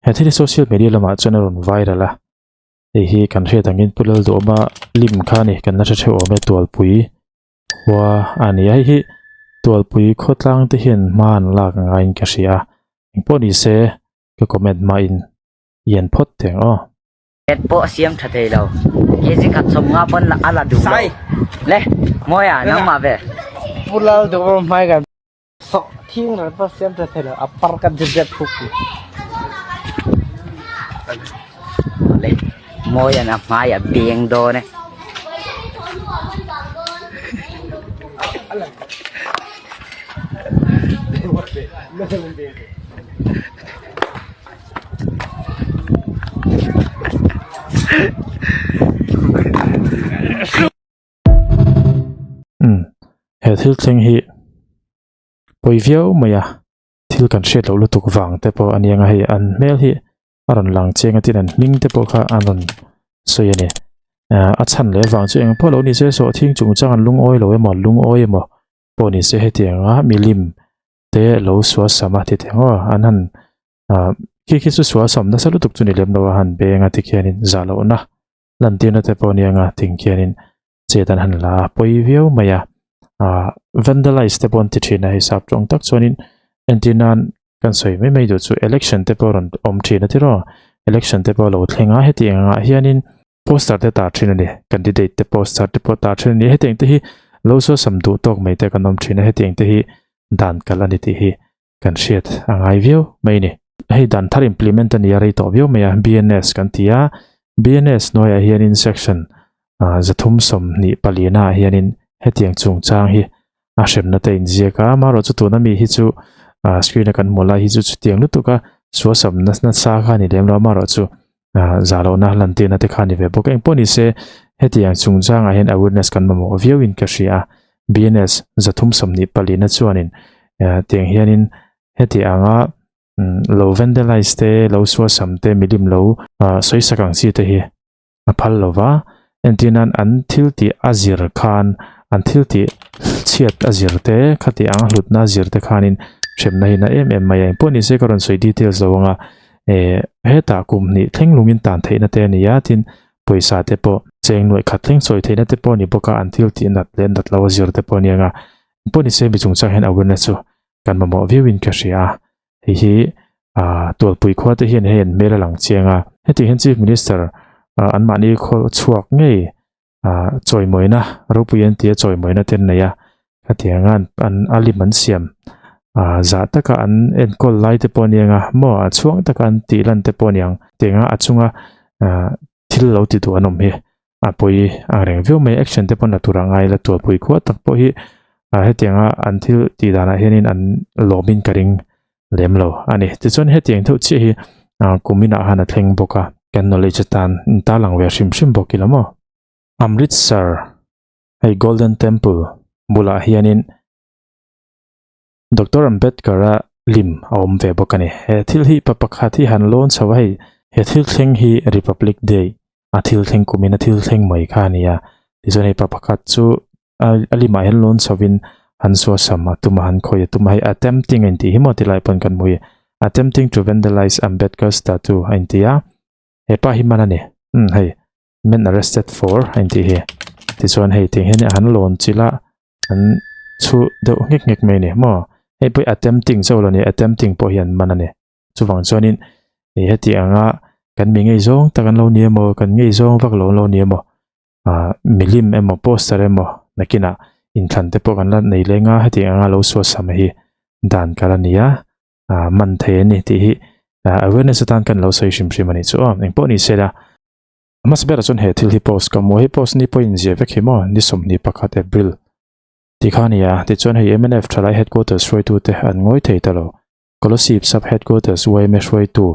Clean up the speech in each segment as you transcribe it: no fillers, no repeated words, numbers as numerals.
He thil hi social media lamah chuan a rawn viral a, hei hi kan hriat angin Pu Lalduhawma lim kha a ni, kan la hre theuh awm e Tualpui khua a ni a, hei hi Tualpui khawtlang te hian hma an lak ngaiin ka hria a, engpawh ni se ka comment hmain i en phawt teh ang aw. Ket pawh siam tha thei lo, kg khat 50 pawn a la duh lo. Le, Mawia nangmah ve. Pu Lalduhawma hmai kan Sawh thing reng pawh siam tha thei lo a par kan zet zet thuk ni. Le mawi an a hmai a beng dawn e. Umm he thil thleng hi pawi viau mai a thil kan hriat loh lutuk vang te pawh a nia nga hei an hmel hi a rawn lang chiang a tin an hming te pawh kha an rawn sawi a ni ah a chhan leh vang chu eng pawh lo ni se sawh thing chung chang an lungawi lo emaw an lungawi emaw pawh ni se hetiang a milim te lo sual sam a ti teh ang aw an han ah khi khi chu sual sam nasa lutuk chu ni lem lo a han beng a tikhianin zah lohna. Lantirna te pawh nia nga ting khianin chet an han la a pawi viau mai a ah vandalize te pawh an ti thin a hei sap tawng tak chuanin entir nan kan sawi mai mai duh chu election te pawh rawn awm thin a tiraw election te pawh a lo thleng a hetiang angah hianin poster te tar thin a ni candidate te poster te pawh tar thin a ni hetiang te hi lo suasam duh tawk mai te kan awm thin a hetiang te hi dan kalh a ni tih hi kan hriat a ngai viau mai a ni. Hei dan thar implement a ni a rei tawh viau mai a, BNS kan ti a, BNS hnuaiah hianin section 320 palina ah hianin hetiang chungchang hi a hremna te a inziak a, amaherawhchu tuna mi hi chu screen a kan hmuh lai hi chu chutiang lutuk a suasam nasa kha a ni lem lo, amaherawhchu zah lohna lantirna te kha a ni ve bawk. Engpawh ni se hetiang chungchangah hian awareness kan mamawh viauin ka hria a, BNS 324 chuanin tiang hianin heti anga lo vandalize te lo suasam te milim lo sawisak ang chi te hi a phal lo va, entir nan an thil tih a zir khan an thil tih chhiat a zir te khati ang hlutna a zir te khanin hremna hi na em em mai a, engpawh ni se ka rawn sawi details lo anga eh hetah kum hnih thleng lungin tan theihna te a ni a tin pawisa te pawh cheng nuaih khat thleng sawi theihna te pawh a ni bawk a an thil tih nat leh nat lo a zir te pawh a ni anga engpawh ni se mi chungchang hian awareness chu kan mamawh viauin ka hria a hei hi ah tualpui khua te hian hei an hmel a lang chiang a hetiang hian chief minister ah anmahni khaw chhuak ngei ah chawimawina ropui an ti a chawimawina te an nei a hetiang a an a lim an siam ah zah taka an enkawl lai te pawh a ni ang a maw a chhuang taka an tih lan te pawh a ni ang tiang a a chunga ah thil lo ti duh an awm hi a pawi ang reng viau mai action te pawh na tur a ngai la tualpui khuah tak pawh hi ah hetianga an thil tih danah hianin an lawmin ka ring lem lo a ni tichuan hetiang deuh chiah hi ah kum inah khan a thleng bawk a kan knowledge atan in tarlang ve hrim hrim bawk ila maw Amritsar hei Golden Temple bulah hianin Doctor Ambedkar-a lim a awm ve bawk a ni. He thil hi pa pakhat hi han lawn chho a hei. He thil thleng hi Republic Day a thil thleng kumin a thil thleng mai kha a ni a. Tichuan hei pa pakhat chu a limah hian lawn chhovin han suasam a tum a, han khawi a tum a. Hei attempting a intih hi maw ti lai pawn kan hmu hi. Attempting to vandalize Ambedkar's statue a inti a. He pa hi man a ni. Umm hei men arrested for a intih hi. Tichuan hei tiang hian han lawn chilh a. an chhu deuh nghek nghek mai a ni maw hei pawh hi attempting chauh lo a ni attempting pawh hi an man a ni chuvang chuanin ih heti anga kan mi ngei zawng tak an lo ni emaw kan ngei zawng vak lo an lo ni emaw ah milim emaw poster emaw nakinah inthlan te pawh kan la nei leng a heti anga lo suasam hi dan kal a ni a ah man thei a ni tih hi ah awareness atan kan lo sawi hrim hrim a nih chu aw engpawh ni se la. A hmasa berah chuan he thil hi post ka hmu a, hei post ni pawhin zia vek hi maw ni 21 April tih kha a ni a, tichuan hei mnf thalai headquarters hruaitute an ngawi thei ta lo, Kolasib sub headquarters yma hruaitu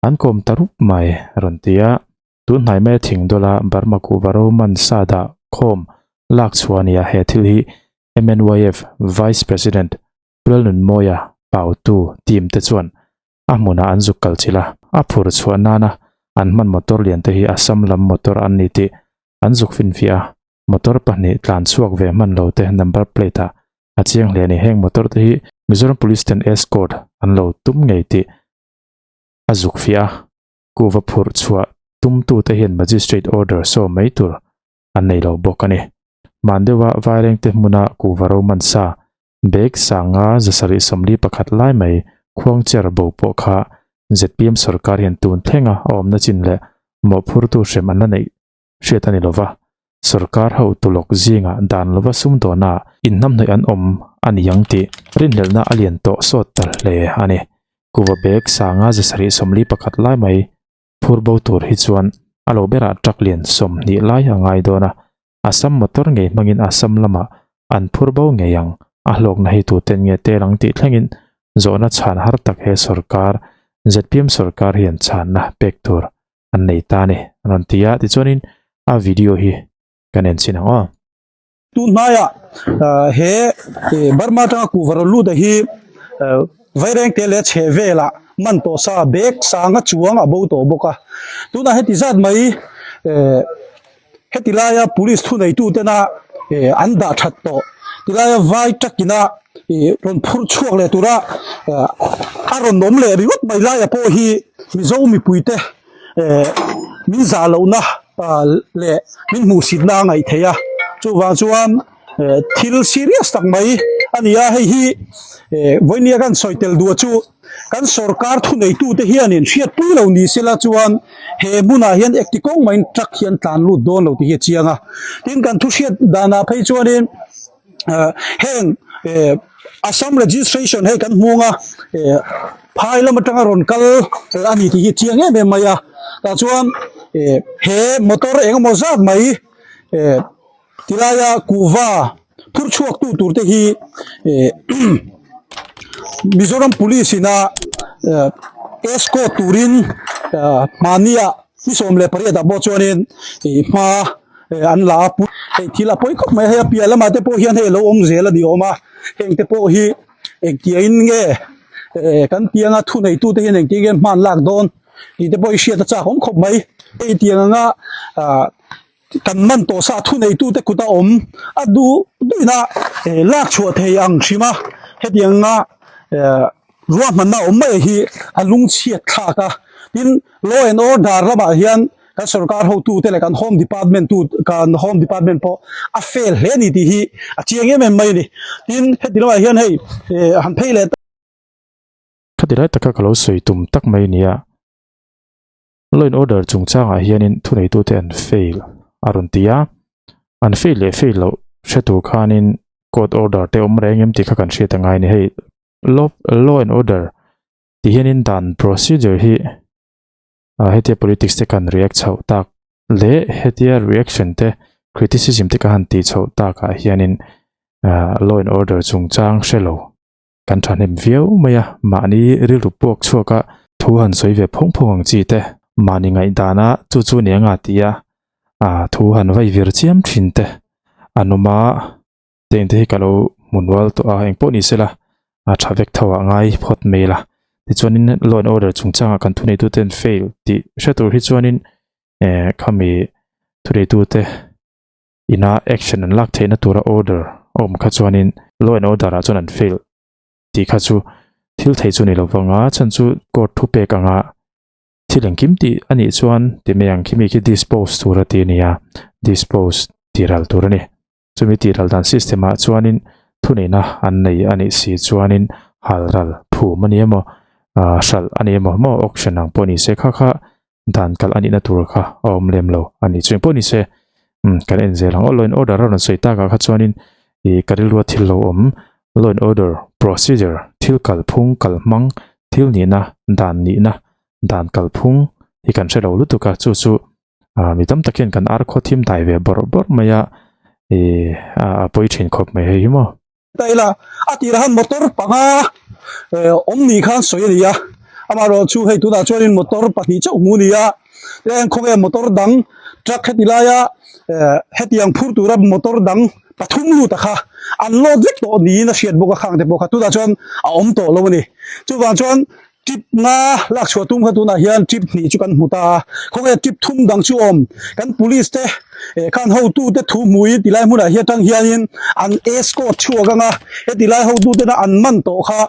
an kawm ta rup mai a rawn ti a, tun hnai maia thingdawla Burma kuhva Roman sa dah khawm lak chhuah a ni a, he thil hi MNYF Vice President Lalnunmawia Pautu team te chuan A hmunah an zuk kal chilh a, a phur chhuah nana an hman motor lian te hi Assam lam motor an ni tih an zuk finfiah a, motor pahnih tlan chhuak ve hman lo te number plate ah a chiang hle a ni. Heng motor te hi Mizoram Police ten escort an lo tum ngei tih. a zuk fiah a, kuhva phurh chhuah tumtute hian magistrate order saw mai tur an nei lo bawk a ni. Hman deuha Vairengte hmuna kuhva ro man sa bag sanga 741 lai mai khuangcher bo pawh kha zpm sorkar hian tun thlenga a awmna chin leh mawhphurtu hrem an la neih hriat a ni lova, sorkar ho tulawk zingah dan lova sumdawna inhnamhnawih an awm a ni ang tih rinhlelhna a lian tawh sawt ta hle a ni. Kuva bag sanga 741 lai mai phur bo tur hi chuan a lo berah truck lian 20 lai a ngai dawn a, Assam motor ngei hmangin Assam lamah an phur bo ngei ang, a hlawkna hi tuten nge tel ang tih thlengin zawhna chhan har tak he sorkar, zpm sorkar hian chhanna pek tur an nei ta a ni, an rawn ti a, tichuanin a video hi kan en chhin ang aw. Tun hnaiah he Burma atanga kuhva rawn lut a hi Vairengte leh chheh velah man tawh sa bag sanga chuang a bo tawh bawk a, tunah heti zat mai heti laia police thuneitu tena an dah that tawh tilaia vai truck ina rawn phurh chhuak leh tura a rawn awm leh ringawt mai laia pawh hi Mizo mipuite min zah lohna leh min hmuhsitna a ngaih theih a, chuvang chuan thil serious tak mai a ni a, hei hi vawinia kan sawi tel duh chu kan sorkar thuneitute hianin hriatpui lo ni sela chuan he hmunah hian ekti kawng maiin truck hi an tlan lut dawn lo tih hi a chiang a, tin kan thu hriat danah phei chuanin heng Assam registration hei kan hmung a phai lam atanga rawn kal a ni tih hi a chiang em em mai a, tah chuan he motor engemaw zat mai Tilaia kuhva phur chhuak tu tur te hi Mizoram Police ina escort turin hmahnia ni 18 ah pawh chuanin hma an la a hei thil a pawi khawp mai a hei a piah lamah te pawh hian hei a lo awm zel a ni awm a heng te pawh hi engtiangin nge kan pianga thuneitu te hian engtiang nge hman lak dawn tih te pawh hi hriat a chak awm khawp mai hei tiang anga ah. Kan man tawh sa thuneitute kut a awm a duh duhina lak chhuah thei ang hrim a, hetianga ruahmanna awm mai hi a lungchhiat thlak a, tin law and order lamah hian kan sorkar hotute leh kan home department tu kan home department pawh a fail hle a ni tih hi a chiang em em mai a ni, tin heti lamah hian hei han phei leh Khati lai taka ka lo sawi tum tak mai nia. Law and order chungchangah hianin thuneitute an fail a rawn ti a, an fail leh fail loh hre tur khanin court order te awm reng em tih kha kan hriat a ngai a ni. Hei law law and order tih hianin dan procedure hi ah hetia politics te kan react chhoh tak leh hetia reaction te criticism te ka han tih chhoh takah hianin ah law and order chungchang hre lo. Kan thahnem viau mai a, mahni rilru puak chhuak a thu han sawi ve phawng phawng ang chi te, mahni ngaihdana chu chu ni anga ti a, ah thu han vai vir chiam thin te an awm a, teng te hi ka lo hmu nual tawh a, engpawh ni sela a tha vek tho ah ngai phawt mai la, tichuanin law and order chungchangah kan thuneitute an fail tih hre tur hi chuanin eh khami thuneitute ina action an lak theihna tura order a awm kha chuanin law and order ah chuan an fail tih kha chu thil theih chu ni lo vang a chhan chu court thu pek anga thil engkim tih a nih chuan ti mai ang khimi khi dispose tur a ti a ni a dispose tih ral tur a ni chumi tih ral dan system ah chuanin thuneihna an nei a nih si chuanin hal ral phum a ni emaw ah hralh a ni emaw maw auction ang pawh ni se kha kha dan kalh a nihna tur kha a awm lem lo a ni. Chu engpawh ni se, umm kan en zel ang aw. Law and order a rawn sawi takah kha chuanin ih ka rilrua thil lo awm law and order procedure thil kalphung kalhmang thil nihna dan nihna dan kalphung hi kan hre lo lutuk a chu chu ah mi tam tak hian kan ar khaw thim dai ve bawrh bawrh mai a ih a pawi thin khawp mai hei hi maw. Ta ila a tirah khan motor panga awm ni khan sawi a ni a amaherawh chu hei tunah chuanin motor pahnih chauh hmu a ni a eng khawnge motor dang truck heti laia hetiang phur tura motor dang pathum lut a kha an load vek tawh niin a hriat bawk a khang te pawh kha tunah chuan a awm tawh lo a ni chuvang chuan. Trip nga lak chhuah tum kha tunah hian trip hnih chu kan hmu ta a, khawnge trip thum dang chu awm kan police te eh khan hotu te thu hmuin tilai hmunah hian atang hianin an escort chhuak ang a, heti lai hotu tena an man tawh kha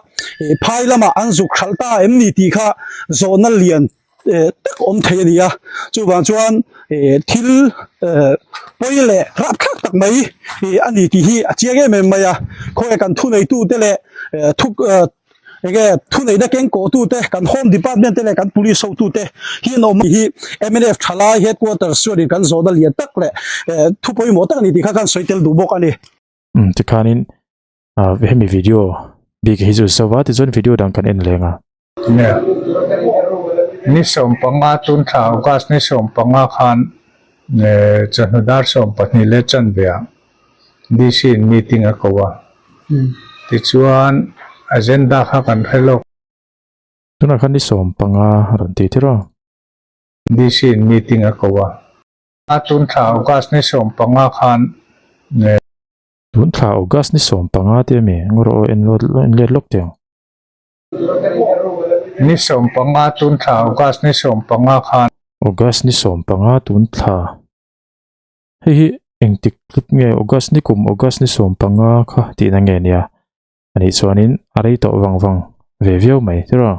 eh phai lamah an zuk hralh ta em ni tih kha zawhna lian eh tak awm thei a ni a, chuvang chuan eh thil eh pawi leh rapthlak tak mai eh a ni tih hi a chiang em em mai a, khawnge kan thuneitu te leh eh thu eh. Enge thuneihna keng kawhtute, kan Home Department te leh kan Police hotute hi an awm hi mnf thalai Headquarters chuanin kan zawhna lian tak leh thu pawimawh tak a ni tih kha kan sawi tel duh bawk a ni. Umm tikhanin hemi video bik hi chu zo va tichuan video dang kan en leng a. Nia, ni 15 tun thla August ni 15 khan chawhnu dar 12 leh chanve ah DC in meeting a ko a, tichuan agenda kha kan hre lawk. Tunah khan ni 15 a rawn ti thir a. DC in meeting a ko a. A tun thla August ni 15 khan. Tun thla August ni 15 te ami ngaw rawh aw en en let lawk teh ang. Ni 15 tun thla August ni 15 khan. August ni 15 tun thla. Hei hi engtik tlut nge August ni kum August ni 15 kha tihna nge nia anih chuanin a rei tawh vang vang ve viau mai tiraw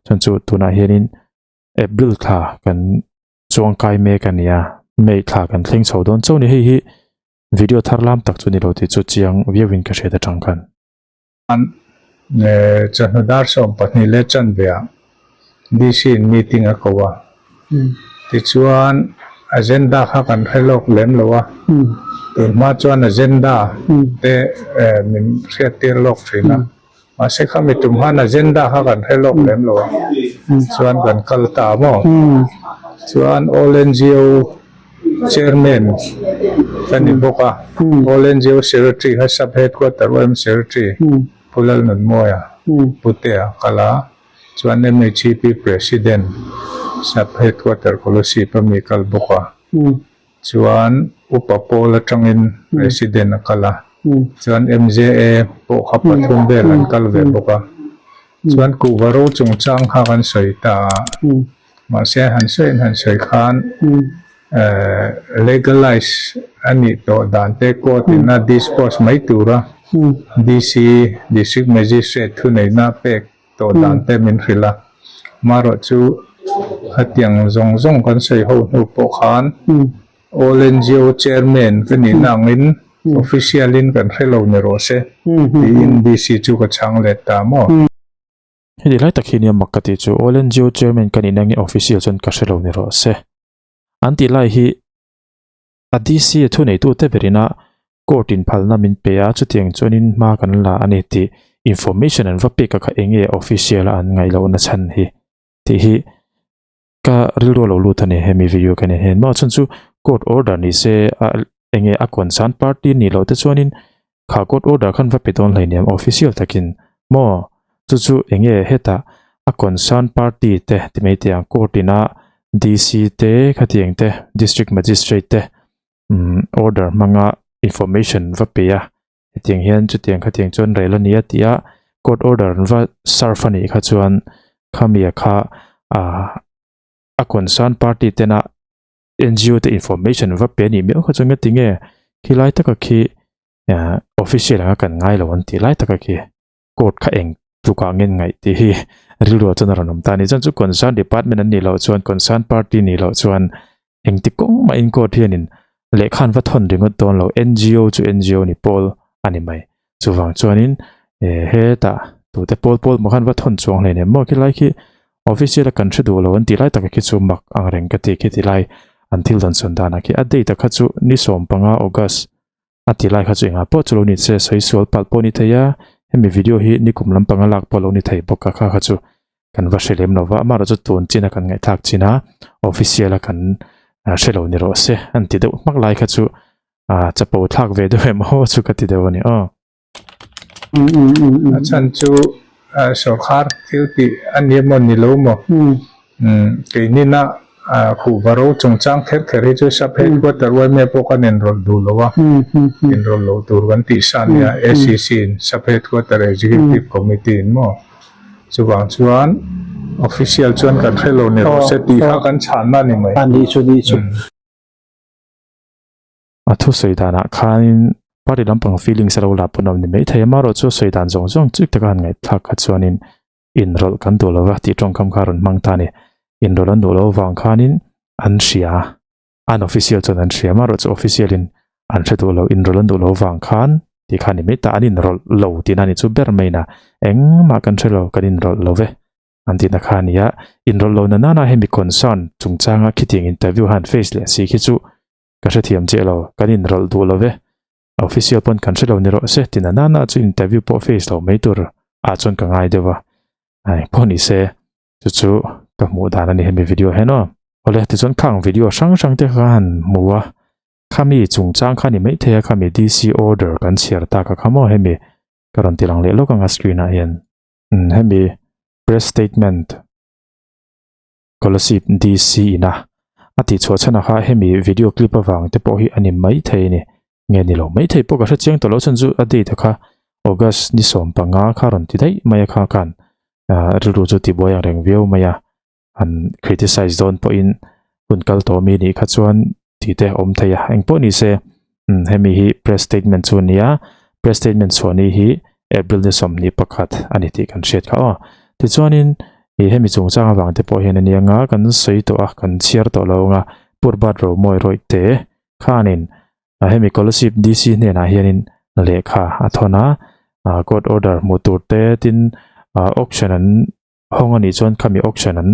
chuan chu tunah hianin April thla kan chuangkai mek a nia May thla kan thleng chho dawn chauh a ni hei hi video thar lam tak chu ni lo tih chu chiang viauin ka hriat atang khan. Chawhnu dar 12 leh chanve ah DC in meeting a ko a, tichuan agenda kha kan hre lawk lem lo a, tun hma chuan agenda te min hriat tir lawk thin a, mahse khami tum khan agenda kha kan hre lawk lem lo a, chuan kan kal ta maw? Chuan All NGO Chairman ka ni bawk a, All NGO Secretary kha Sub Headquarter OM Secretary Pu Lalnunmawia Putea kal a, chuan MHEP President Sub Headquarter Kolasib a mi kal bawk a, chuan Upa Pawl atangin President a kal a, chuan MJA pawh kha pathum vel an kal ve bawk a, chuan kuhva ro chungchang kha kan sawi ta a. Mahse han sawiin han sawi khan legalize a nih tawh dan te court in a dispose mai tura DC, District Magistrate thuneihna pek tawh dan te min hrilh a. Marawh chu hetiang zawng zawng kan sawi ho hnu pawh khan All NGO Chairman ka nihna angin official in kan hre lo ni rawh se tiin DC chu ka chhang let ta maw? Heti lai tak hi nia mak ka tih chu All NGO Chairman ka nihna nge official chuan ka hre lo ni rawh se. An tih lai hi a DC a thuneitu te berin a court in phalna min pe a chutiang chuanin hma kan la a ni tih information an va pek a kha enge official a an ngaih lohna chhan hi tih hi ka rilru a lo lut a ni hemi video ka nen hian maw chhan chu court order ni se a enge a concern party nih loh te chuanin kha court order khan va pe dawn hleinem official takin maw chu chu enge hetah a concern party te ti mai teh ang court ina DC te khatiang te district magistrate te umm order hmanga information va pe a hetiang hian chutiang khatiang chuan rel a ni a tih a court order an va serve a nih kha chuan khamia kha ah a concern party tena N_G_O te information va pe a nih miau kha chuan nge tinge khilai taka khi ah official anga kan ngai lo an tih lai taka khi court kha eng tlukah nge ngaih tih hi rilru ah chuan a rawn awm ta a ni chuan chu concern department an nih loh chuan concern party nih loh chuan engti kawng mahin court hianin lehkha an va thawn ringawt dawn lo N_G_O chu N_G_O ni pawl a ni mai chuvang chuanin eh hetah tute pawl pawl maw khan va thawn chuang hlein em maw khilai khi official a kan hre duh lo an tih lai taka khi chu mak ang reng ka ti khi ti lai an thil dawn sawn danah khi a date a kha chu ni 15 August A ti lai kha chu engah pawh chu lo ni se sawi sual palh pawh a ni thei a, hemi video hi nikum lampanga lak pawh a lo ni thei bawk a, kha kha chu kan va hre lem lo va, amaherawhchu chu tun chin a kan ngaihthlak chin a, official a kan hre lo ni rawh se an ti deuh hmak lai kha chu chapo thlak ve deuh em aw chu ka ti deuh a ni aw. A chhan chu sawrkhar thil tih a ni emaw ni lo maw? Keinin a khuhva ro chungchang kher kher hi chu sub headquarter yma pawh kan inrawlh duh lo a, inrawlh loh tur kan tih sa nia ACC in sub headquarter executive committee in maw? Chuvang chuan Official chuan kan hre lo ni rawh se tih kha kan chhanna a ni mai. A nih chu nih chu. A thusawi danah khanin party lampang feelings a lo la pawn awm ni maithei a, amaherawhchu a sawi dan zawng zawng chik taka han ngaihthlak kha chuanin inrawlh kan duh lo va tih tawngkam kha a rawn hmang ta a ni. Inrawlh an duh loh avang khanin an hria a, an official chuan an hria a, amaherawhchu official in an hre duh lo, inrawlh an duh loh avang khan tih kha a ni mai ta, an inrawlh lo tihna a ni chu ber maiin a, engmah kan hre lo, kan inrawlh lo ve an tihna kha a ni a, inrawlh lohna nana hemi concern chungchanga khitiang interview han face leh si khi chu ka hrethiam chiah lo, kan inrawlh duh lo ve. Official pawn kan hre lo ni rawh se ti na nana chu interview pawh face lo mai tur ah chuan ka ngai deuh a. Ai pawh ni se chu chu ka hmuh dan a ni hemi video hian aw. Awle tichuan khang video hrang hrang te kha han hmu a, khami chungchang kha ni mai thei a khami DC order kan chhiar tak a kha maw hemi ka rawn ti lang leh lawk ang a screen ah hian. Umm hemi press statement Kolasib DC ina a tihchhuah chhan ah kha hemi video clip avang te pawh hi a ni mai thei a ni. Nge ni lo mai thei pawh ka hre chiang tawh lo chhan chu a date kha August ni 15 kha rawn ti daih mai a kha khan rilru chu tibuai ang reng viau mai a han criticize dawn pawhin hun kal tawh mi nih kha chuan tih te awm thei a engpawh ni se hemi hi press statement chu a ni a press statement chhuah ni hi April ni 21 a ni tih kan hriat kha aw tichuanin ih hemi chungchang avang te pawh hian a nia nga kan sawi tawh a kan chhiar tawh lo anga Purbat Romawi rawih te khanin hemi Kolasib DC hnenah hianin lehkha a thawn a court order hmuh tur te tin auction an hawng a nih chuan khami auction an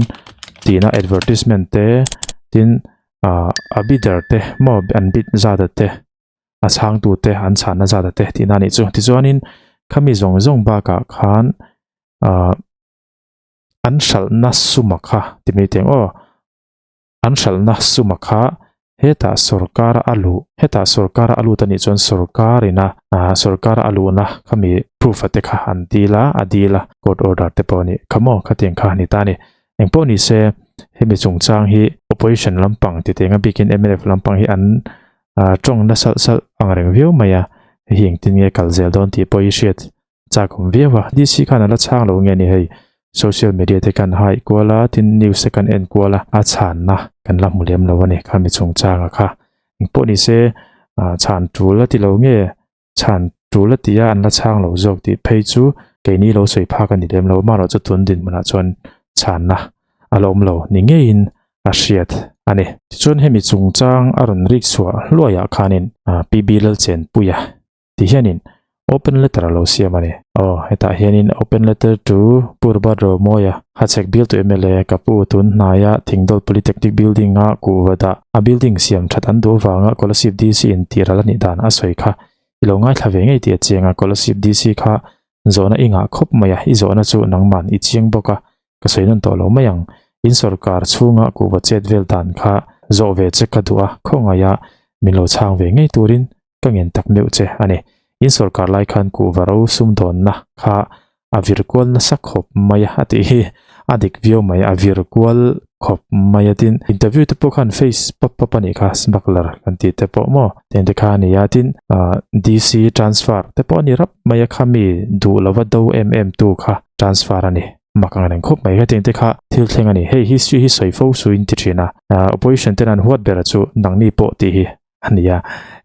tihna advertisement te tin ah a bidder te maw an bid zat a te a chhangtu te an chhanna zat a te tihna a nih chu tichuanin khami zawng zawng bakah khan ah an hralhna suma kha ti mai teh ang aw. An hralhna suma kha hetah sorkar a luh, hetah sorkar a lut a nih chuan sorkar ina sorkar a luhna khami proof a te kha an dil a, a dil a, court order te pawh a nih kha maw khatiang kha a ni ta a ni. Engpawh ni se hemi chungchang hi opposition lampang ti teng a bikin mnf lampang hi an tawng na salh salh ang reng viau mai a, hei hi engtin nge kal zel dawn tih pawh hi hriat chak awm viau a DC khan a la chhang lo nge ni hei social media te khan hai kual a tin news te kan en kual a a chhanna kan la hmu lem lo a ni khami chungchang a kha engpawh ni se ah chhan tul a ti lo nge chhan tul a ti a an la chhang lo zawk tih phei chu keini lo sawi phak a ni lem lo amaherawhchu tun dinhmunah chuan chhanna a la awm lo ni ngeiin a hriat a ni. Tichuan hemi chungchang a rawn rik chhuah hluaiah khanin PB Lalchenpuia Ti hianin open letter a lo siam a ni. Aw, hetah hianin open letter to Purba Romawia, Hachhek bill to mla ka pu tun hnaia Thingdawl Polytechnic Building a kuhva dah a building siam that an duh avanga Kolasib DC in tih ral a nih dan a sawi kha i lo ngaithla ve ngei tih a chiang a, Kolasib DC kha zawhna i ngah khawp mai a, i zawhna chu nangman i chiang bawk a, ka sawi nawn tawh lo mai ang. In sorkar chhunga kuhva chet vel dan kha zawh ve che ka duh a, khawngaih a min lo chhang ve ngei turin ka ngen tak meuh che a ni. In sorkar lai khan kuhva ro sumdawnna kha a vir kual nasa khawp mai a, a tih hi a dik viau mai, a vir kual khawp mai a tin interview te pawh khan face pap pap a nih kha smuggler kan tih te pawh maw tiang te kha a ni a tin ah DC transfer te pawh a ni rap mai a khami duh lova do em em tu kha transfer a ni mak ang reng khawp mai hetiang te kha thil thleng a ni hei history hi sawi fo suin ti thin a ah opposition ten an huat ber chu nangni pawh tih hi a ni a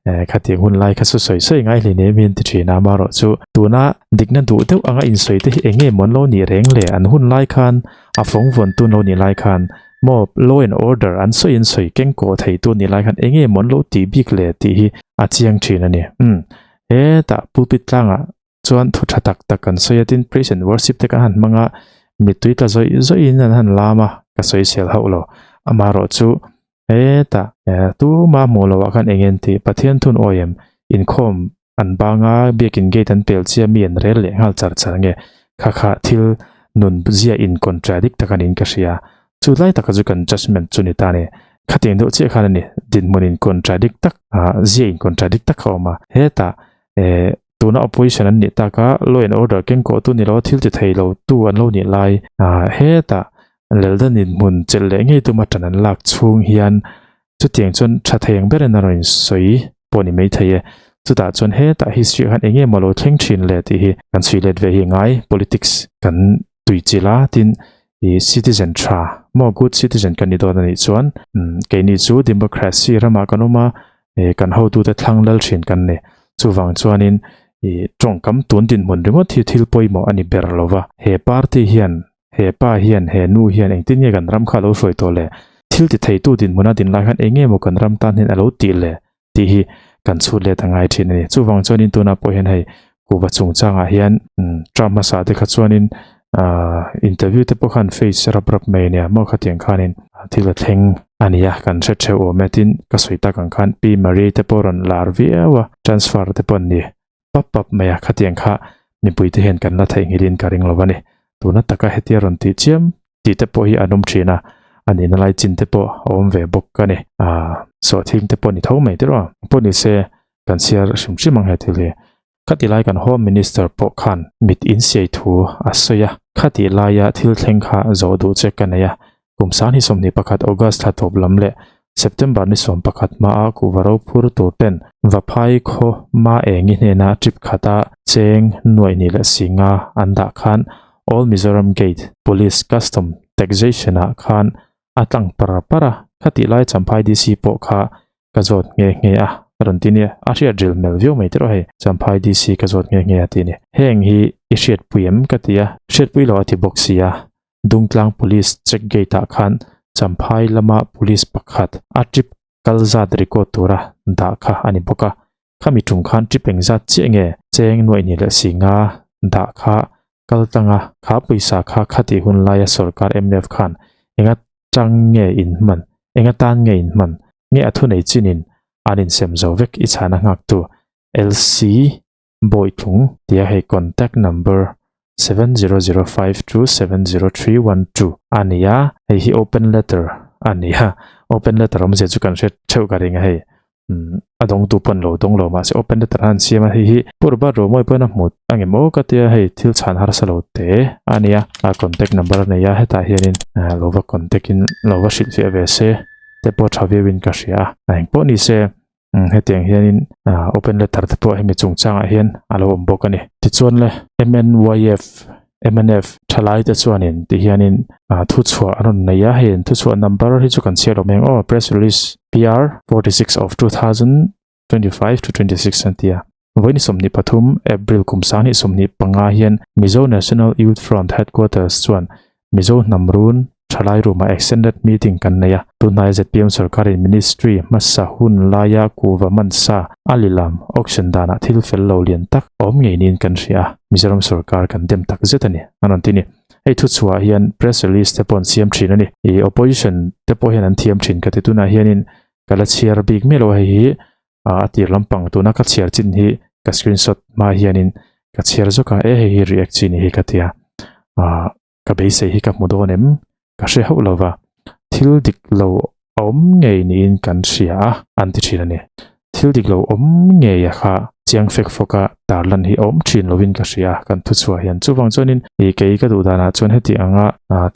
eh khatiang hun lai kha chu sawi sawi ngai hle nem hian ti thin a amaherawh chu tuna dikna duh deuh anga insawi te hi eng nge maw an lo nih reng le an hun lai khan a fawng vawn tun lo nih lai khan maw law and order an sawi an sawi keng kawh thei tu nih lai khan eng nge maw an lo tih bik le tih hi a chiang thin a ni umm hetah pulpit tlangah chuan thu tha tak tak kan sawi a tin praise and worship te kan han hmang a mittui tla zawih zawih in an han lam a ka sawi sel hauh lo amaherawh chu hetah eh tuma hmuh loh ah khan eng en tih Pathian thun awi em inkhawm an bang a biakin gate an pel chiah mi an rel leh nghal char char nge kha kha thil nun zia in contradict tak a niin ka hria chu lai taka chu kan judgement chu ni ta a ni khatiang deuh chiah khan a ni dinhmun in contradict tak ah zia in contradict tak a awm a hetah eh Tuna opposition an nih tak a, law and order keng kawh tu ni lo, thil ti thei lo tu an lo nih lai ah hetah Leldan in hmun chelh leh ngei tuma tan an lak chhung hian chutiang chuan tha thei ang berin a rawn insawi pawh ni mai thei e. Chutah chuan hetah history ah khan eng nge maw lo thleng thin le tih hi kan chhui let ve hi ngai politics kan tui chilh a tin. I citizen tha maw good citizen kan ni dawn a nih chuan keini chu democracy ramah kan awm a kan hotute thlang lal thin kan ni. Chuvang chuanin i tawngkam tun dinhmun ringawt hi thil pawimawh a ni ber lo va. He party hian he pa hian he nu hian engtin nge kan ram kha a lo hruai tawh le? Thil ti theitu dinhmuna din lai khan eng nge maw kan ram tan hian a lo tih le? tih hi kan chhut let a ngai thin a ni. Chuvang chuanin tunah pawh hian hei kuhva chungchangah hian term hmasa te kha chuanin ahh interview te pawh khan face rap rap mai a nia maw khatiang khanin thil a thleng a ni a kan hre theuh awm e tin ka sawi tak ang khan Pi Marie te pawh rawn lar viau a transfer te pawh an ni pap pap mai a khatiang kha mipui te hian kan la theihnghilhin ka ring lo a ni. Tuna taka hetia rawn tih chiam tih te pawh hi an awm thin a, a nihna lai chin te pawh a awm ve bawk a ni. Aaa sawhthing te pawh ni tho mai tiraw pawh ni se kan chhiar hrim hrim ang he thil hi. Khati lai kan Home Minister pawh khan mit insiai thu a sawi a, khati laia thil thleng kha zawh duh che ka nei a, kum 2021 August thla tawp lam leh September ni 11 hmaa kuhva ro phur tur ten Vaphai khaw ma engi hnena trip khata cheng nuaih ni leh singa an dah khan All Mizoram Gate Police Custom Taxation ah khan a tlang par par a, khatih lai Champhai DC pawh kha ka zawt nghe nghe a, ka rawn ti nia, a hriat ril hmel viau mai tiraw hei, Champhai DC ka zawt nghe nghe a ti ni. Heng hi i hriatpui em ka ti a, hriatpui lo a ti bawk si a, Dungtlang Police check gate ah khan Champhai lama police pakhat a trip kal zat record tura dah kha a ni bawk a, khami tum khan trip engzat chiah nge cheng nuaih ni leh si nga dah kha kal tlang a, kha pawisa kha khatih hun laia sorkar mnf khan enga tang nge in hman, enga tan nge in hman, nge a thunei chinin an insem zo vek i chhana nghaktu LC Bawitlung tia hei contact number 7005270312 a ni a, hei hi open letter a ni a, open letter awmzia chu kan hre theuh ka ring a hei umm a dawngtu pawn lo dawng lo mahse open letter a han siam a, hei hi Pu Robert Romawi pawhin a hmu ang em aw ka tia hei thil chhan harsa lo te a ni a, a contact number a nei a hetah hianin lo va contact in lo va hrilhfiah ve se te pawh tha viauin ka hria a, engpawh ni se. Umm hetiang hianin ah open letter te pawh hemi chungchangah hian a lo awm bawk a ni. Tichuan le MNYF mnf thalai te chuanin ti hianin ah thuchhuah an rawn nei a, hei an thuchhuah number hi chu kan chhiar lo mai ang aw press release PR 46 of 2025 to 26 an ti a. Vawiin 23 April kum 2025 hian Mizo National Youth Front Headquarters chuan Mizo hnam run thalai room-ah extended meeting kan nei a. Tunhnai zpm sorkarin ministry hmasa hun laia kuhva mansa a lilam auction danah thil fel lo lian tak awm ngei niin kan hria a, Mizoram sorkar kan dem tak zet a ni, an rawn ti ni. Hei thuchhuah hian press release te pawh an siam thin a ni. Ih opposition te pawh hian an thiam thin ka ti. Tunah hianin ka la chhiar bik miah lo a hei hi a tir lampang tuna ka chhiar chin hi ka screenshot hma hianin ka chhiar zawk a e hei hi react chi ni hi ka tia ah ka beisei hi ka hmu dawn em ka hre hauh lova thil dik lo awm ngei niin kan hria a an ti thin a ni thil dik lo awm ngei a kha chiang fek fawk a tarlan hi awm thin lovin ka hria kan thuchhuah hian chuvang chuanin ih kei ka duh danah chuan heti anga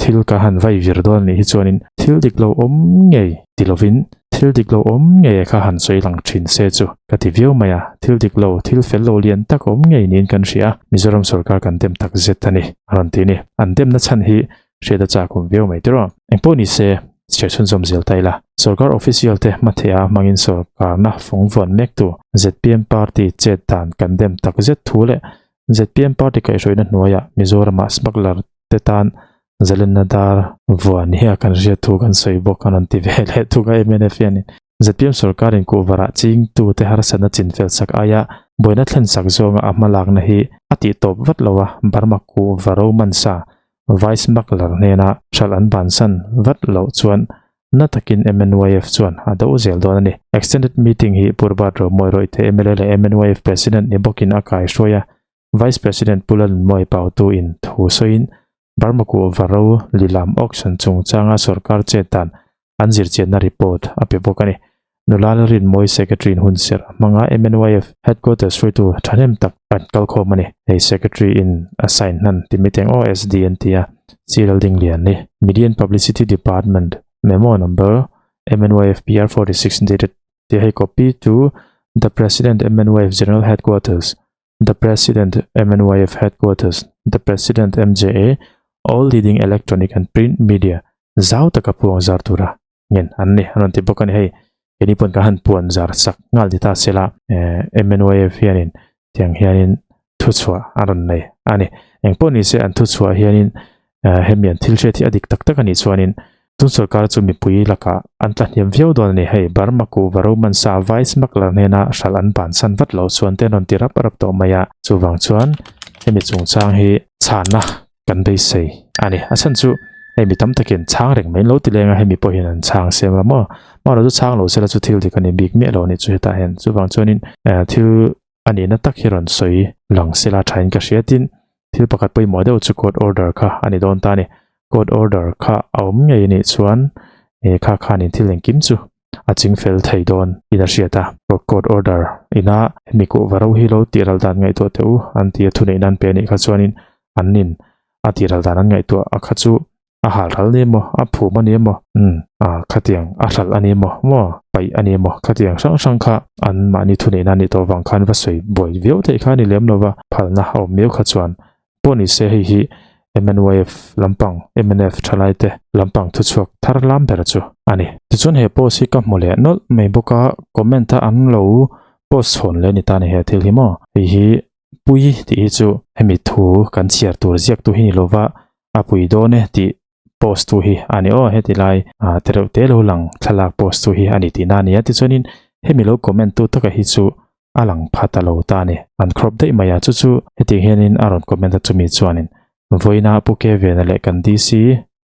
thil ka han vai vir dawn anih hi chuanin thil dik lo awm ngei ti lovin Thil dik lo awm ngei kha han sawi lang thin se chu ka ti viau mai a, thil dik lo, thil fel lo lian tak awm ngei niin kan hria a, Mizoram sorkar kan dem tak zet a ni, a rawn ti a ni. An demna chhan hi hriat a chak awm viau mai tiraw. Engpawh ni se, chhiar chhunzawm zel ta ila. Sorkar official te hmatheh a hmangin sorkarna fawng vuan mektu zpm party chet dan kan dem tak zet thu leh zpm party kaihhruaina hnuaiah Mizoramah smuggler te tan Zalenna dar vuan hi a kan hriat thu kan sawi bawk an rawn ti ve leh thung a mnf hianin zpm sorkarin kuhvarah chingtute harsatna chinfel sak aia buaina thlen sak zawnga a hmalakna hi a tih tawp vat lo a, Burma kuhva ro mansa Vice Smuggler hnena hralh an bansan vat loh chuan na takin MNYF chuan a do zel dawn a ni. Extended meeting hi Purbat Romawi Rawihte mla leh MNYF President ni bawkin a kaihruai a, Vice President Pu Lalnunmawii Pautu in thu sawiin Burma kuhva ro lilam auction chungchanga sorkar chet dan an zirchianna report a pe bawk a ni. Nula Lalrinmawii Secretary in hunserh a hmanga MNYF Headquarters hruaitu thahnem tak an kalkhawm a ni. Hei Secretary in a sign hnan ti miteng OSD an ti a, Cyril Dinglian ni. Media and Publicity Department Memo Number MNYF PR 46 dated tih hei copy to The President MNYF General Headquarters The President, MNYF Headquarters, The President, MJA, All leading electronic and print media zau taka puang zar tura ngen an ni an rawn ti bawk a ni. Hei keini pawn kan han puan zar sak nghal ni ta sela MNYF hianin tiang hianin thuchhuah a rawn nei a ni. Eng pawh ni se an thuchhuah hianin hemi an thil hriat hi a dik tak tak a nih chuanin tun sorkar chu mipui lakah an tla hniam viau dawn a ni. Hei Burma kuhva Roman sa vai smuggler hnena hralh an bansan vat loh chuan te an rawn ti rap rap tawh mai a. Chuvang chuan hemi chungchang hi chhanna kan beisei a ni. A chhan chu hei mi tam takin chhang reng mai an lo ti leng a, hemi pawh hian an chhang siam a maw? Mahlo chu chhang lo sela chu thil dik a ni bik miah lo a nih chu hetah hian. Chuvang chuanin thil a nihna tak hi rawn sawi lang sela thain ka hria tin thil pakhat pawimawh deuh chu court order kha a ni dawn ta a ni. Court order kha a awm ngei a nih chuan kha khanin thil engkim chu a ching fel thei dawn in a hriat a. Court order ina hemi kuhva ro hi lo tih ral dan ngaihtuah teh u an ti a thuneih nan pe a nih kha chuanin an nin a tih ral dan an ngaihtuah a kha chu a hal ral ni emaw a phum a ni emaw umm a khatiang a hralh a ni emaw maw paih a ni emaw khatiang hrang hrang kha an mahni thuneih nan nih tawh vang khan va sawi buai viau theih kha a ni lem lova phalna a awm miau kha chuan Pawh ni se hei hi MNYF lampang, mnf thalaite lampang thuchhuak thar lam ber chu a ni. Tichuan he post hi ka hmu leh nawlh mai bawk a, comment a an lo post chhawn leh a ni ta a ni he thil hi maw. Hei hi Pui tih hi chu hemi thu kan chhiar tur ziaktu hi ni lova a pui dawn e tih post tu hi a ni aw heti lai ah tereuh te lo lang thlalak post tu hi a ni tihna a ni a tichuanin hemi lo comment tu taka hi chu a lang pha ta lo ta a ni an crop daih mai a chu chu hetiang hianin a rawn comment a chumi chuanin vawiina Pu Kevena leh kan DC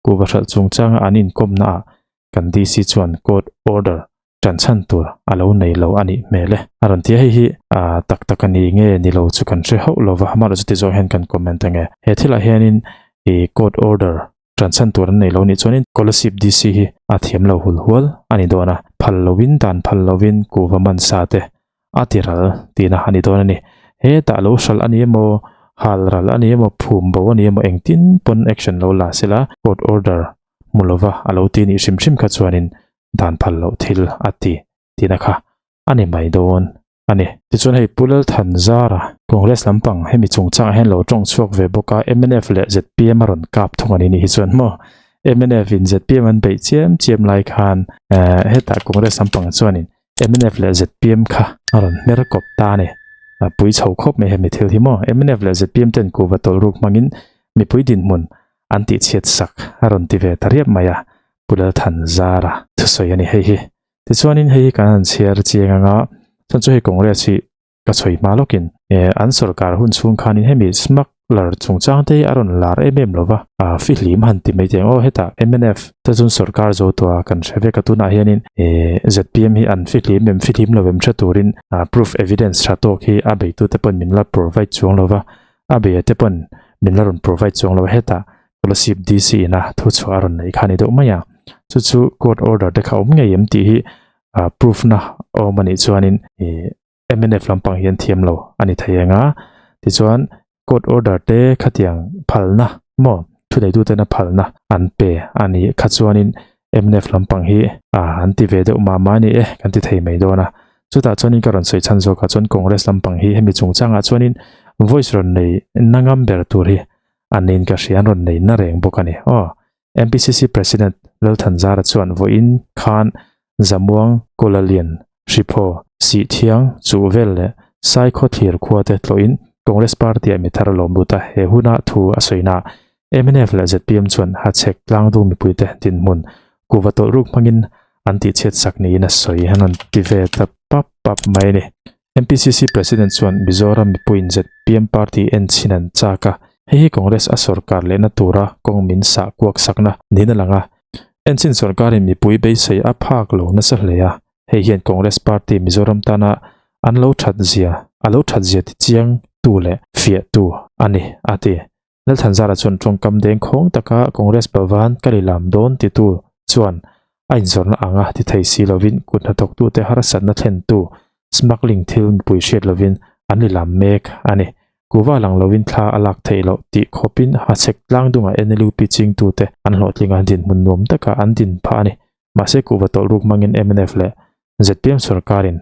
kuhva hralh chungchanga an inkawmna ah kan DC chuan court order ṭan chhan tur a lo nei lo a nih hmel e. A rawn ti a, hei hi tak tak a ni nge ni lo chu kan hre hauh lo va, amaherawh chuti zawng hian kan comment ang e. He thilah hianin i court order ṭan chhan tur an nei lo nih chuanin Kolasib DC hi a thiam lo hul hual a ni dawn a, phal lovin dan phal lovin kuhva man sa te a ti ral tihna a ni dawn a ni. Hetah lo hralh a ni emaw, hal ral a ni emaw, phum bo a ni emaw engtin pawn action lo la sela court order hmu lova a lo ti nih hrim hrim kha chuanin dan phal loh thil a ti tihna kha a ni mai dawn a ni. Tichuan hei Pu Lalthanzara, Congress lampang hemi chungchangah hian lo tawng chhuak ve bawk a, mnf leh zpm a rawn kap thung a ni nih hi chuan maw mnf in zpm an beih chiam chiam lai khan hetah Congress lampang chuanin mnf leh zpm kha a rawn hmer kawp ta a ni. A pui chho khawp mai hemi thil hi maw mnf leh zpm ten kuhva tawlhruk hmangin mipui dinhmun an tihchhiat sak a rawn ti ve ta riap mai a. Pu Lalthanzara thusawi a ni hei hi. Tichuanin hei hi kan han chhiar chiang ang a, chuan chu hei Congress hi ka chhawi hma lawkin an sorkar hun chhung khanin hemi smuggler chungchang te hi a rawn lar em em lo va, fihlim han ti mai teh ang aw hetah mnf te chuan sorkar zo tawh a kan hre vek a tunah hianin zpm hi an fihlim em fihlim lo em hre turin proof evidence tha tawk hi a beitute pawn min la provide chuang lo va, a beia te pawn min la rawn provide chuang lo hetah Kolasib DC ina thu chhuah a rawn neih kha a ni deuh mai a, chu chu court order te kha awm ngei em tih hi proof na awm a nih chuanin ih mnf lampang hian thiam lo a ni thei ang a, tichuan court order te khatiang phalna maw thu neitutena phalna an pe a nih kha chuanin mnf lampang hi an ti ve deuh mah mah a ni e kan ti thei mai dawn a, chutah chuanin ka rawn sawi chhan zawkah chuan Congress lampang hi hemi chungchangah chuanin voice rawn nei na ngam ber tur hi An in ka hria an rawn nei na reng bawk a ni. Aw. MPCC President Lalthanzara chuan vawiin khan Zamuang, Kualalian, Hriphaw, Sihthiang, Chuhvel leh Saikhaw thlir khua te tlawhin Congress Party-ah mi thar a lawm lut a, he huna thu a sawina mnf leh zpm chuan Hachhek tlangdung mipuite dinhmun kuhva tawlh ruk hmangin an tihchhiat sak niin a sawi an rawn ti ve ta pap pap mai a ni. MPCC President chuan Mizoram mipuiin zpm party en chhin an chak a, hei hi Congress a sorkar lehna tura kawng min sah kuak sakna niin a lang a. Enchhin sorkarin mipui beisei a phak lo nasa hle a, hei hian Congress party Mizoram tana an lo that zia a lo that zia tichiang tu leh fiah tu a ni, a ti. Lalthanzara chuan tawngkam deng khawng taka Congress Bhavan ka lilam dawn titu chuan a inzawrhna anga ti thei si lovin kut hnathawktute harsatna thlentu smuggling thil mipui hriat lovin an lilam mek a ni. Kuhva lang lovin thla a lak theih loh tih khawpin hachhek tlangdungah NLUP chingtute an hlawhtling a, dinhmun nuam taka an din phah a ni. Mahse kuhva tawlh ruk hmangin mnf leh zpm sorkarin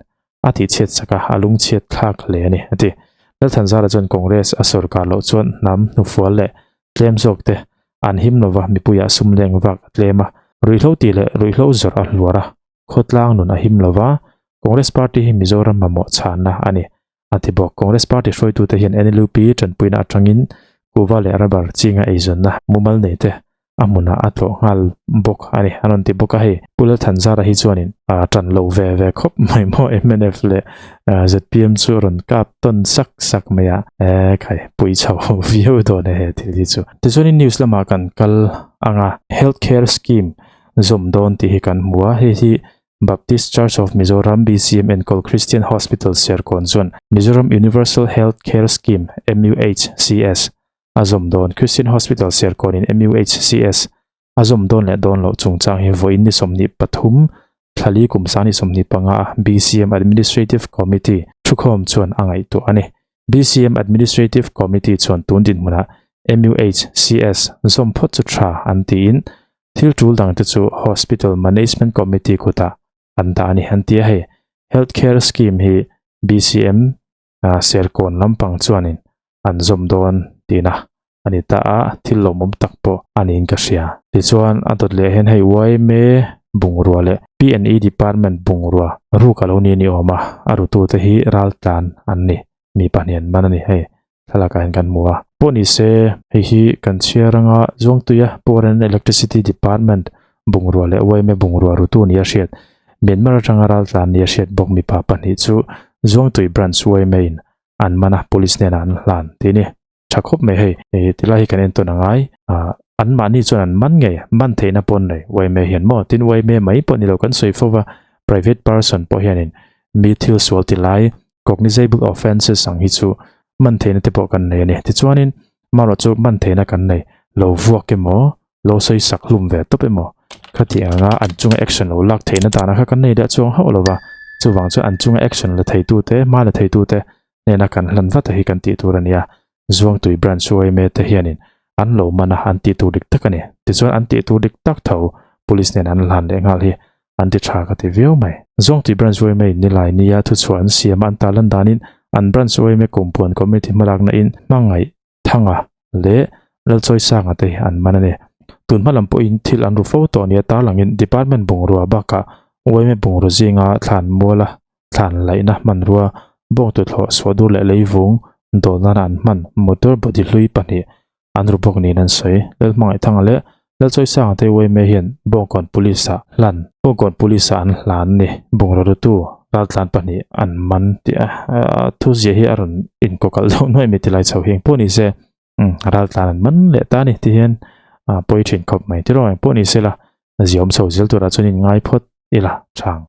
a tihchhiat sak a, a lungchhiat thlak hle a ni, a ti. Lalthanzara chuan Congress a sorkar loh chuan hnam hnufual leh tlem zawk te. An him lova mipuiah sum leng vak a tlem a, ruihhlo tih leh ruihhlo zawrh a hluar a, khawtlang nun a him lova, Congress Party hi Mizoram mamawh chhanna a ni, a ti bawk. Congress Party hruaitute hian NLUP tanpuina atangin kuhva leh rubber chinga eizawnna mumal nei te a hmunah a tlawh nghal bawk a ni, a rawn ti bawk a. Hei Pu Lalthanzara hi chuanin a tan lo ve ve khawp mai maw mnf leh zpm chu a rawn kap tawn sak sak mai a, e khai pui chho viau dawn e he thil hi chu. Tichuanin news lamah kan kal ang a, Health Care Scheme zawm dawn tih hi kan hmu a, hei hi Baptist Church of Mizoram, BCM, enkawl Christian Hospital Serkawn chuan Mizoram Universal Health Care Scheme, MUHCS, a zawm dawn. Christian Hospital Serkawnin MUHCS a zawm dawn leh dawn loh chungchang hi vawiin ni 23, thlali kum sang ni 25 a BCM Administrative Committee thukhawm chuan a ngaihtuah a ni. BCM Administrative Committee chuan tun dinhmunah MUHCS zawm phawt chu tha an tiin thil tul dangte chu Hospital Management Committee kutah an dah a ni an ti a. Hei Health Care Scheme hi BCM Serkawn lampang chuanin an zawm dawn tihna a ni ta a, thil lawmawm tak pawh a niin ka hria. Tichuan a dawt leh hian hei yma bungrua leh PNE department bungrua ruk a lo ni a ni awm a, a rutute hi raltlan an ni, mi pahnih an man a ni hei thlalak ah hian kan hmu a. Pawh ni se hei hi kan chhiar anga Zuangtuia Power and Electricity Department bungrua leh yma bungrua rutu nia hriat Myanmar atanga raltlan nia hriat bawk mipa pahnih chu Zuangtui Branch yma in an man a, police hnenah an hlan tih a ni. Tha khawp mai hei, tilai hi kan en tawn a ngai. An mahni chuan an man ngei, man theihna pawh an nei yma hian maw? Tin yma mai pawh ni lo kan sawi fo va, private person pawh hianin mi thil sual ti lai, cognizable offences ang hi chu man theihna te pawh kan nei a ni. Tichuanin marawh chu man theihna kan nei lo vuak emaw, lo sawi sak hlum ve tawp emaw khati anga an chunga action lo lak theihna dana kha kan nei leh chuang hauh lo va, chuvang chuan an chunga action la theitute, hma la theitute hnena kan hlan vat a hi kan tih tur a nia. Zuangtui branch yma te hianin an lo man a, an tih tur dik tak a ni. Tichuan an tih tur dik tak tho police nen an hlan leh nghal hi an ti tha ka ti viau mai. Zuangtui branch yma in nilai nia thuchhuah an siam a, an tarlan danin an branch yma kumpuan committee hmalakna in hmangaih Thanga leh Lalchawisanga te hi an man a ni. Tun hma lam pawhin thil an ru fo tawh nia tarlangin department bungrua bakah yma bungraw zinga thlan muala thlan laihna hmanrua bawngtuthlawh suahdur leh leivung dawl nana an hman motor body hlui pahnih an ru bawk niin an sawi. Lalhmangaih Thanga leh Lalchawisanga te yma hian Bawngkawn Police ah hlan Bawngkawn Police ah an hlan a ni. Bungraw rutu raltlan pahnih an man tih a thuzia hi a rawn inkawkalh deuh nuai mai tilai chho hi engpawh ni se raltlan an man leh ta a ni tih hian a pawi thin khawp mai tiraw engpawh ni se la ziawm chho zel turah chuan in ngai phawt ila chang.